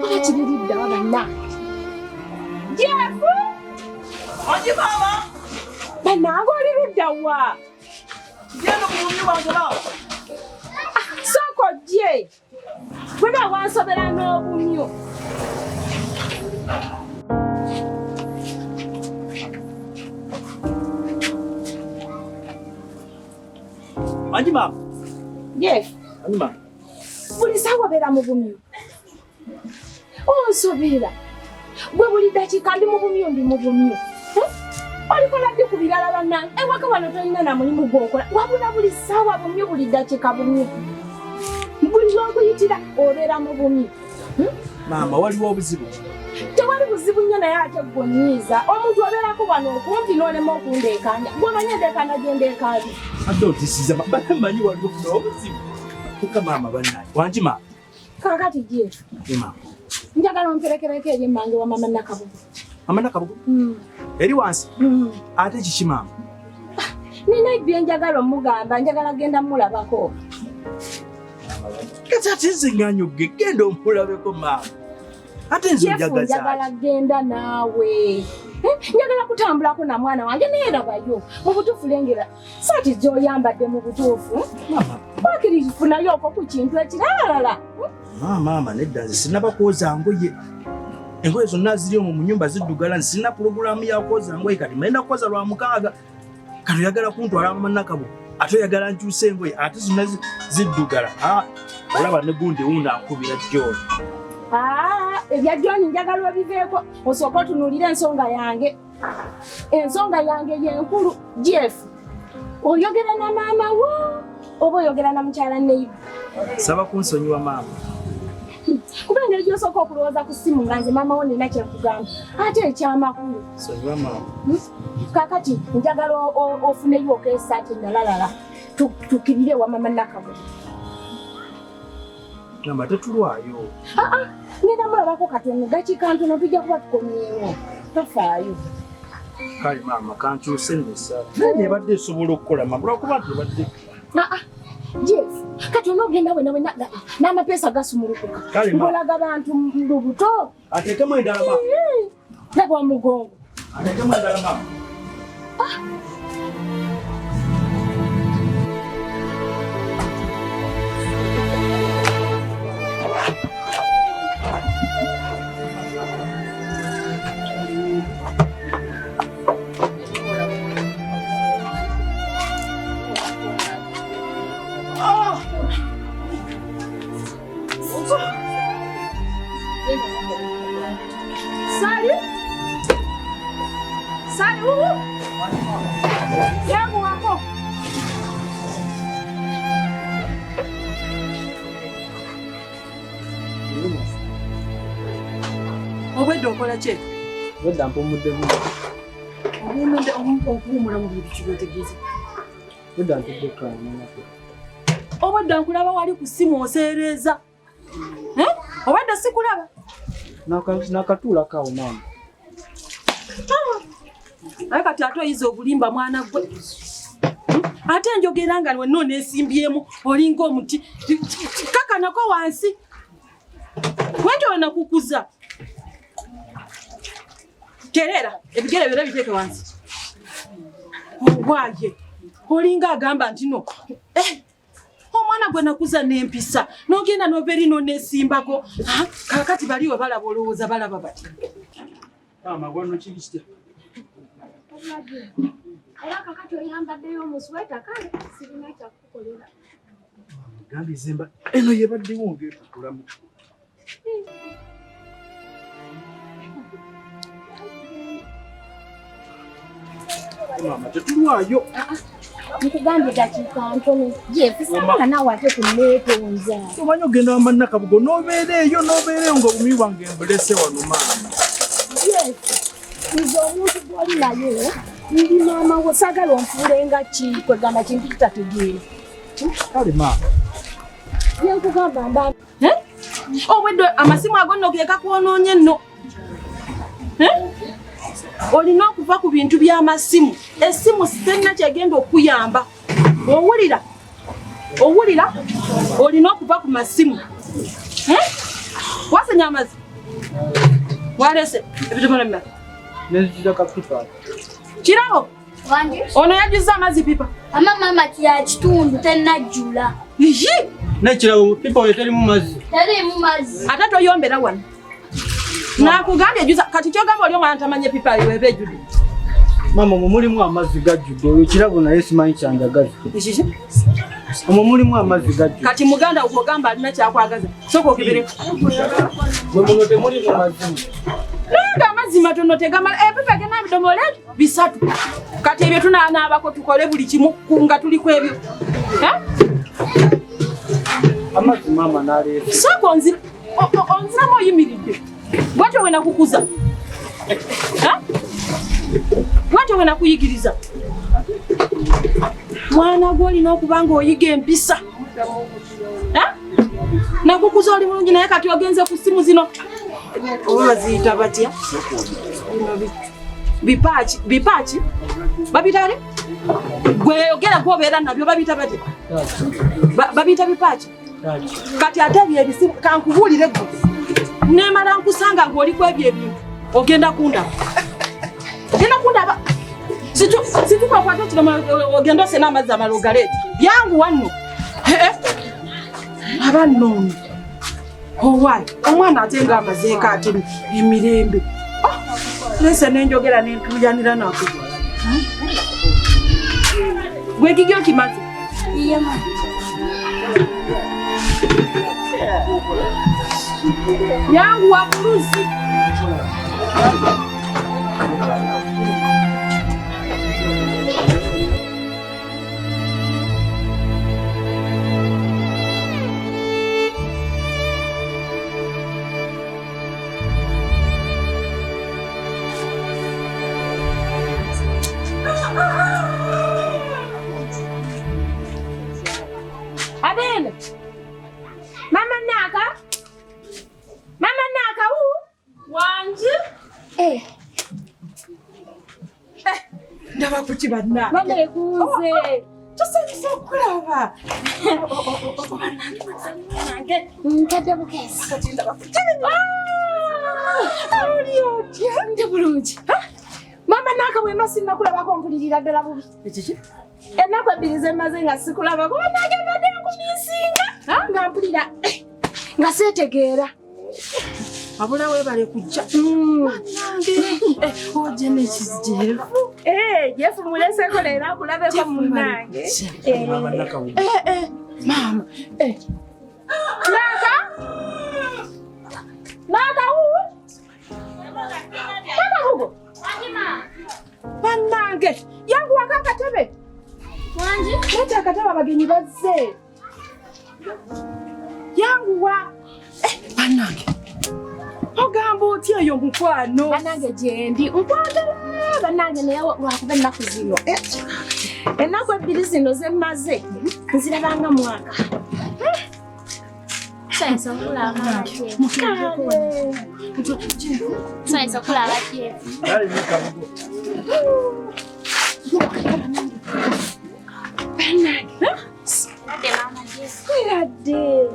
Oba kiri ludda wa bannange? Jeff! Wangi maama! Bannange oli ludda wa? Genda ku mubiri wange maama. Ah, sooka ojje. Bweba wansobera n'obumyu. Wangi maama. Jeff. Wangi maama. Buli saawa obeera mu bumyu. Onsobera. Gwe buli dakiika ndi mu bumyu ndi mu bumyu. Olikola ddi ku birala bannange? Ewaka wano tolina na mulimu gw'okola. Wabula buli ssaawa bumyu buli dakiika bumyu. Buli lw'okuyitira obeera mu bumyu. Hmm? Maama waliwo obuzibu? Tewali buzibu nnyo naye ate gwe onnyiiza. Omuntu obeerako wano okumpi n'olema okundeekaanya. Gw'omanyi endeekaana gye ndeekaanya. Ate otisiza manyi waliwo obuzibu. Kuka maama bannange. Wangi maama. Kaakati gye. Njagala omperekereko eri emmange wa mama Nakabugo. Mama Nakabugo? Mm. Eri wansi? Mm. Ate kiki maama? Ah, nina bye njagala omugamba, njagala genda mulabako. Kati ate nze nganyugge, genda omulabeko maama. Ate nze njagaza. Njagala genda naawe. Eh, njagala kutambulako na mwana wange naye labayo. Mu butuufu lengera saati gy'oyambadde mu butuufu. Maama. Wakiri funayo okwo ku kintu ekiralalala. Maama, maama nedda nze sinaba kwoza ngoye. Engoye zonna ziri omwo mu nyumba ziddugala, nze sirina pulogulaamu ya kwoza ngoye kati menda kwoza lwa mukaaga. Kati oyagala kuntwala mama Nakabo, ate oyagala nkyuse engoye ate zonna ziddugala. Ah, olaba ne gundi wuuno ankubira John. Ah, ebya John njagala obiveeko osooke otunuulire ensonga yange. Ensonga yange yenkulu Jeff. Oyogera na maama wo oba oyogera na mukyala neiba? Saba kunsonyiwa maama. Kuba engeri gy'osooka okulowooza ku ssimu nga nze maama wo nina kye nkugamba ate ekyamakulu. Sonyiwa maama. Kaakati njagala ofuneyo okeesaati endalalala tukkirire ewa mama Nakago. Gamba tetulwayo. Ah, ah, ngenda mulabako katono dakiika ntono tujja kuba tukomyewo. Tofaayo. Kale maama kankyuse nno essaati. Naye nebadde esobola okukola maama lwakuba nti ebadde. Ah, ah. Jeff, kati onoogenda wena wena n'amapeesa gasumulukuka. Ng'olaga bantu lubuto. Ateekemu endala maama. Laba omugongo. Ateekemu endala maama. Ah. Sali? Sali wuwu? Yangu wako. Obwedda okola ki? Obwedda mpumudde buno. Obuwumudde okuwumula mu bintu kibyotegeeza. Obwedda ntudde kkaanako. Obwedda nkulaba wali ku ssimu oseereeza. Eh? Obwedda sikulaba. Nakatuulako awo maama. Naye kati ate oyiza obulimba mwana gwe. Ate njogera nga wenna oneesimbyemu olinga omuti. Kakanako wansi. Wentyo wenakukuza. Terera ebigere byonna biteeke wansi. Obwaye olinga agamba nti no eh, omwana gwe nakuza n'empisa n'ogenda n'ova eri n'oneesimbako. Kaakati bali we balaba olowooza balaba bati. Maama wano kiri kitya? Era kakati oyambaddeyo omusweta kale sirina kyakukolera. Gambye zemba eno yebaddewo ng'etukulamu. Maama tetulwayo. Ah, ah. Nkugambye dakiika ntono. Jeff, saagala naawe ate kunneetonza. Omanyi ogenda wama Nakabugo n'obeera eyo n'obeera eyo ng'obumyu bwange mbulese wano maama. Jeff, nze omuntu gw'oli naye ndi maama wo saagala onfuule nga ki kwegamba kintu kitategeera. Kale maama. Bye nkugamba mba Eh? Obwedde amasimu ago nno ge gakwonoonye nno. Eh? Olina okuva ku bintu by'amasimu. Essimu sirina kyegenda okukuyamba. Owulira? Owulira olina okuva ku masimu. Wasenya amazzi. Walese ebidomolo bimeka? Neziza kapipa. Kirabo. Wangi. Ono yajjuzza amazzi pipa. Ama mama kya kitundu tennajjula. Yi! N'ekirabo pipa oyo terimu mazzi. Terimu mazzi. Ate toyombera wano. Nakugambye jjuza kati kyogamba oli omwana tamanye pipa weba ejjudde. Mama omwo mulimu amazzi gajjudde oyo kirabo naye simanyi kyanjagaza. Ekiki? Omwo mulimu amazzi gajjudde. Kati muganda wo gw'ogamba alina kyakwagaza. Sooka okebereko. Gwe muno temulimu mazzi. Naye nga amazzi matono tegamala. Epipa egenda ebidomola ebyo bisatu. Kati ebyo tunaanaabako tukole buli kimu nga tuli ku ebyo. Amazzi maama n'aleeta. Sooka onziramu oyimiridde. Bwatyo bwe nakukuza. Bwatyo bwe nakuyigiriza. Mwana gwe olina okuba ng'oyiga empisa. Nakukuza oli mulungi naye kati ogenze ku ssimu zino. Oba baziyita batya? Bipaaki, bipaaki? Babiyita batya? Gwe yogera gw'obeera nabyo babiyita batya? Babiyita bipaaki? Kati ate ebyo ebisimu kankubuulire gwe. Neemala nkusanga ng'oli ku ebyo ebintu ogenda kundaba. Ogenda kundaba. Situkakwata ekidomola ogenda osena amazzi amala ogaleete. Yanguwa nno. Aba nno. Owaaye omwana ate ng'amazeeko ate emirembe. Leese n'enjogera n'entuuyanira nako. Gwe gigyo okimaze? Iye mama. Yanguwa ku luzzi. Abene. Mama Naka. Mama Naka wu. Wangi. Ndaba kuki banna. Mama ekuze. Tusanyusa okulaba. Ntadde bukeesi. Kati ndaba kuki. Oli otya? Ndi bulungi. Mama Naka bwe mba sinnakulabako mpulirira ddala bubi. Ekiki? Ennaku ebbiri ze mmaze nga sikulabako bannange mbadde nkumisinga nga mpulira nga seetegeera. Wabula weebale kujja. Bannange. Ojje n'ekijeefu. Jefu muleseeko leero akulabeko munnange. Mama Nakabugo. Maama. Naka? Naka wu? Nakabugo. Bannange. Yanguwako akatebe. Wangi. Leeta akatebe abagenyi bazze. Yanguwa. Bannange. Ogamba otya eyo mukwano? Bannange gyendi nkwagala bannange naye lwakuba ennaku zino. Ennaku ebbiri zino ze mmaze nzirabanga mwaka. Tusanyusa okulaba Jeff. Tusanyusa okulaba Jeff. Kale Nakabugo. Bannange. Adde maama Jeff. Weradde.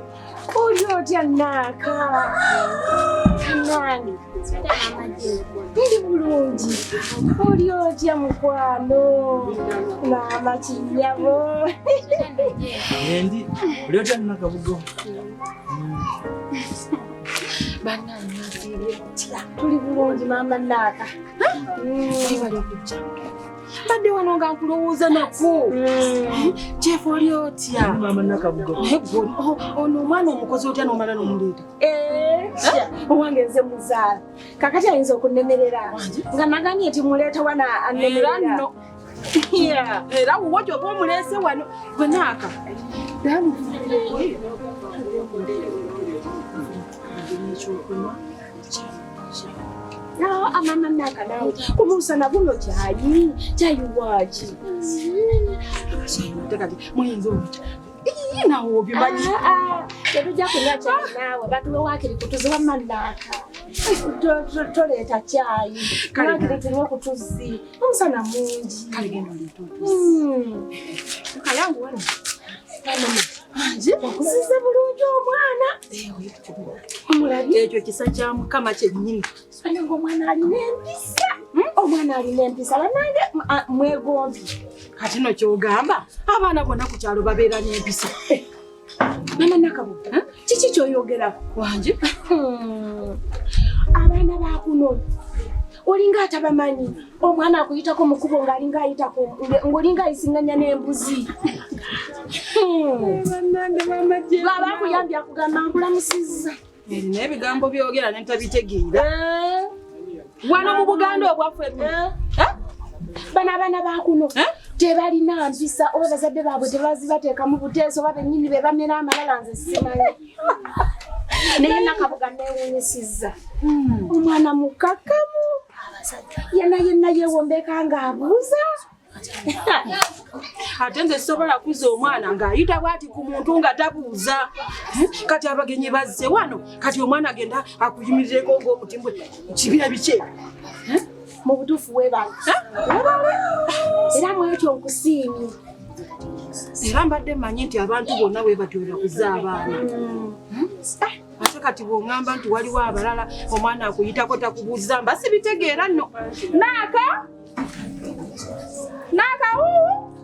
Oli otya Naka? Bannange. Adde maama Jeff. Ndi bulungi. Oli otya mukwano? Maama kinnyabo. Adde Jeff. Endi oli otya Nakabugo? Bannange nasiibye mutya? Tuli bulungi maama Naka. Webale kujja. Mbadde wano nga nkulowooza nako. Jeff oli otya? Maama Nakabugo. Naye gwe ono omwana omukozi otya n'omala n'omuleeta? Owange nze muzaala. Kakati ayinza okunnemerera. Nga nagambye nti muleeta wano Era annemerera. nno. Era wuwo gy'oba omuleese wano gwe Naaka. Mama Naka nawe kumusana guno kyayi kyayi waaki? Kati muyinza obutya? Ii nawe obimanyi. Tetujja kunywa kyayi naawe batuwe waakiri kutuzi wamma Naka. Toleeta kyayi waakiri tunywe ku tuzzi omusana mungi. Kale genda oleete otuzzi. Kayangu wano. Okuziza bulungi omwana. Omulabye? Ekyo kisa kya Mukama kyennyini. Banange omwana alina empisa. Omwana alina empisa banange mwegombye. Kati no kyogamba abaana bonna ku kyalo babeera n'empisa. Mama Nakabuga, kiki kyoyogerako? Wangi? Abaana ba kuno olinga atabamanyi. Omwana akuyitako mu kkubo ng'alinga ayitako ng'olinga ayisiŋŋanya n'embuzi. Bw'aba akuyambye akugamba nkulamusizza. Erina ebigambo byogera ne ntabitegeera. Wano mu Buganda obwaffe Bano abaana ba kuno tebalina mpisa oba bazadde baabwe tebazibateekamu buteeso oba bennyini be bamera amalala nze simanyi. Naye Nakabuga neewuunyisizza. Omwana mukkakkamu yenna yenna yeewombeeka ng'abuuza. Ate nze sisobola kuzza omwana ng'ayita bw'ati ku muntu nga tabuuza. Kati abagenyi bazze wano, kati omwana agenda akuyimirireko ng'omutimbwe kibira biki ebyo? Mu butuufu weebale. Weebale. Era mu ekyo nkusiimye. Era mbadde mmanyi nti abantu bonna bwe batyo bwe bakuza abaana. Ate kati bw'oŋŋamba nti waliwo abalala omwana akuyitako takubuuza mba sibitegeera nno. Naaka! Naaka wuu!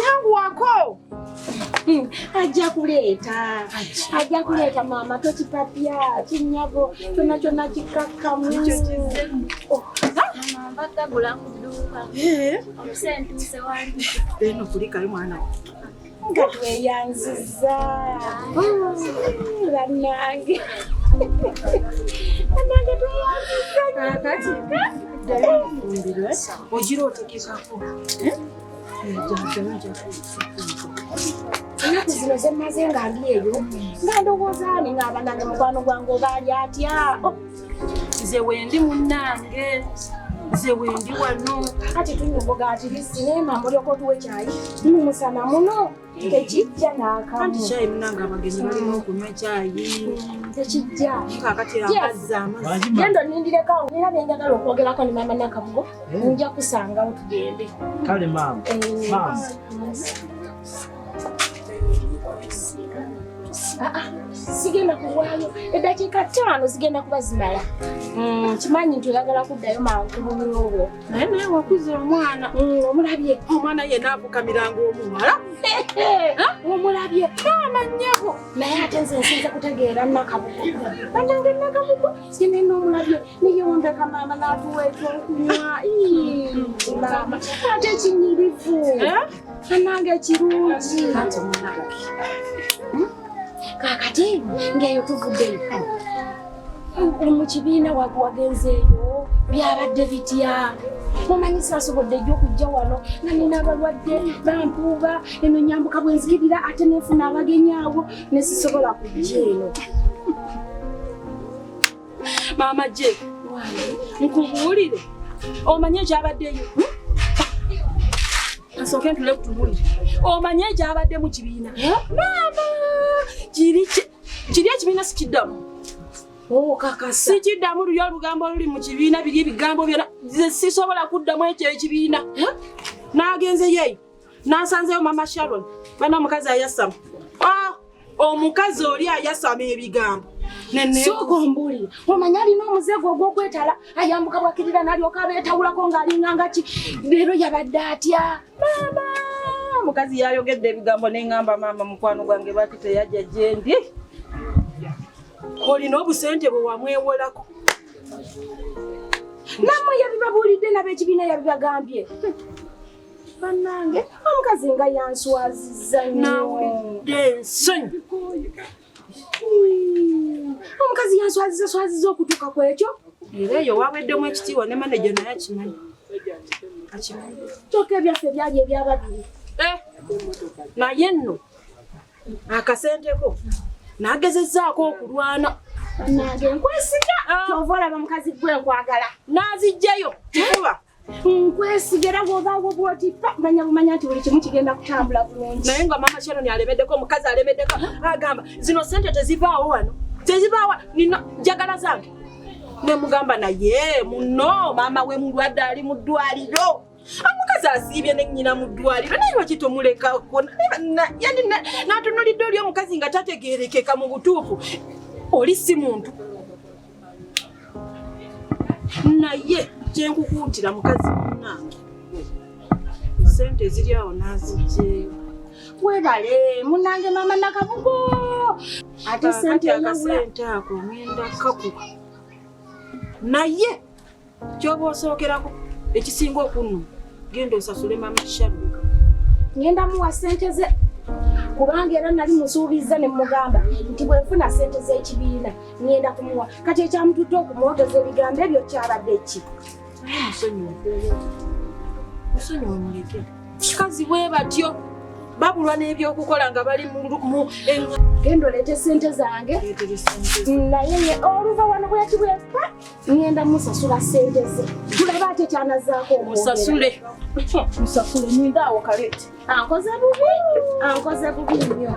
Yanguwako! Ajja kuleeta. Ajja kuleeta maama tokipapya kinnyabo kyonna kyonna kikakkamu. Mama mbagagula ku dduuka. Omusentuuse wali. Eno kulikayo mwana we. Nga tweyanzizza. Bannange. Bannange tweyanzizza. Kaakati ogira otegekako. Ennaku zino ze mmaze nga ndi eyo nga ndowooza ni nga bannange mukwano gwange oba ali atya. Nze wendi munnange, nze wendi wano. Kati tunyumboga ati lisi naye maama olyoka otuwe kyayi mu musana muno tekijja n'akamu. Anti kyayi munnange abagenyi balina okunywa kyayi. Tekijja. Kaakati amazzi amazzi. Genda onnindireko awo nina bye njagala okwogerako ne maama Nakabugo. Nja kusangawo tugende. Kale maama. Maama. Sigenda kulwayo eddakiika 5 zigenda kuba zimala. Kimanyi nti oyagala kuddayo mangu ku bumyu obwo. Naye naye wakuza omwana. Omulabye. Omwana yenna afukamira ng'omuwala. Omulabye. Maama nnyabo. Naye ate nze nsinze kutegeera Nakabugo. Bannange Nakabugo yenna n'omulabye neyewombeka maama n'atuwa ekyokunywa. Maama ate ekinyirivu. Bannange ekirungi. Kaakati ng'eyo tuvuddeyo. Mu kibiina wagenzeeyo byabadde bitya? Mumanyi saasobodde jjo okujja wano nga nina abalwadde bampuuba eno nyambuka bwe nzikirira ate nenfuna abagenyi awo ne sisobola kujja eno. Maama J, nkubuulire omanye ekyabaddeyo? Nsooke ntule kutubuulire. Omanye ekyabadde mu kibiina? Maama, kiri ekibiina sikiddamu. Okakasa. Sikiddamu luli olugambo oluli mu kibiina biri ebigambo byonna nze sisobola kuddamu ekyo ekibiina. N'agenzeyo eyo n'ansanzeyo Mama Sharon bana omukazi ayasama. Omukazi oli ayasama ebigambo. Sooka ombuulire, omanyi alina omuzego ogw'okwetala ayambuka bw'akkirira n'alyoka abeetawulako ng'alinga nga ki leero yabadde atya? Maama, omukazi yayogedde ebigambo ne ŋŋamba maama mukwano gwange lwaki teyajja gye ndi? Olina obusente bwe wamwewolako. Nammwe yabibabuulidde n'ab'ekibiina yabibagambye. Bannange omukazi nga yanswazizza nnyo. Nawulidde ensonyi. Omukazi yanswaziza swaziza okutuuka ku ekyo. Era eyo waweddemu ekitiibwa ne maneja naye akimanyi. Akimanyi. Kyokka ebyaffe byali ebyababiri. Naye nno akasenteko n'agezezzaako okulwana. Nange nkwesiga. Ky'ova olaba mukazi gwe nkwagala. N'aziggyayo kifuba. Nkwesiga era bw'obaawo bw'otipa manya bumanya nti buli kimu kigenda kutambula bulungi. Naye nga Mama Sharon alemeddeko, omukazi alemeddeko, agamba zino ssente tezivaawo wano, tezivaawo, nina njagala zange. Ne mugamba naye muno maama we mulwadde ali mu ddwaliro. Omukazi asiibye ne nnyina mu ddwaliro naye lwaki tomulekako? Yani n'atunulidde oli omukazi nga tategeerekeka mu butuufu. Oli si muntu. Naye kye nkukuutira mukazi munnange, ssente eziri awo n'aziggyeyo. Webale munnange maama Nakabugo. Ate ssente Kaakati eyawula. akasente ako ngenda kakuba. Naye ky'oba osookerako ekisinga okunnuma, genda osasule maama Sharon. Ngenda muwa ssente ze kubanga era nali musuubizza ne mugamba nti bwe nfuna ssente z'ekibiina ngenda kumuwa. Kati ekyamututte okumwogeza ebigambo ebyo kyabadde ki? Naye musonyiwe. Musonyiwe muleke. Bakazi bwe batyo babulwa n'ebyokukola nga bali mu Genda oleete ssente zange. Leetera ssente zo. Naye ye oluva wano bweti bwefa ngenda musasula ssente ze. Tulaba ate kyanazaako okwogera. Musasule. Musasule ninda awo kaleete. Ankoze bubi, ankoze bubi nnyo.